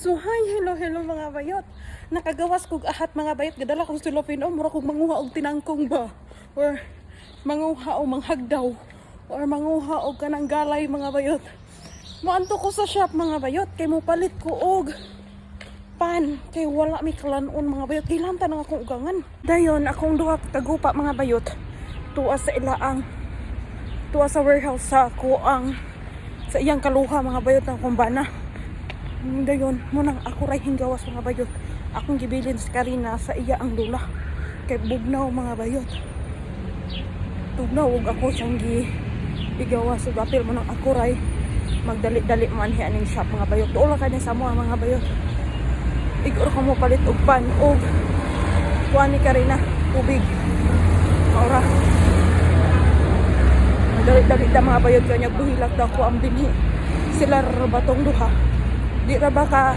So hi, hello, hello, mga bayot. Nakagawas kog ahat, mga bayot. Gadala kong sulopin. Oh, mura kog manguha og tinangkong ba. Or manguha o manghagdaw. Or manguha og kanang galay, mga bayot. Moanto ko sa shop, mga bayot. Kay mo palit ko og pan. Kay wala mi kalanon, mga bayot. Gilanta nang akong ugangan. Dayon, akong duha kagupa, mga bayot. Tuwa sa ila ang tuwa sa warehouse sa ako ang sa iyang kaluha, mga bayot, ang kumbana. Dayon, munang ako ray hinggawas, mga bayot. Akong gibilin si Karina sa iya ang lula. Kay bugnaw, mga bayot. Tugnaw ug ako siyang gi igawas ug apil mo nang ako ray magdali-dali man hi aning shop, mga bayot. Duol ka ni sa mo, mga bayot. Igor ko mo palit og pan og kuan ni Karina tubig. Maura. Dali-dali ta, mga bayot, kanya buhilak daw ko ang binhi. Sila ra batong duha? Di ra ba ka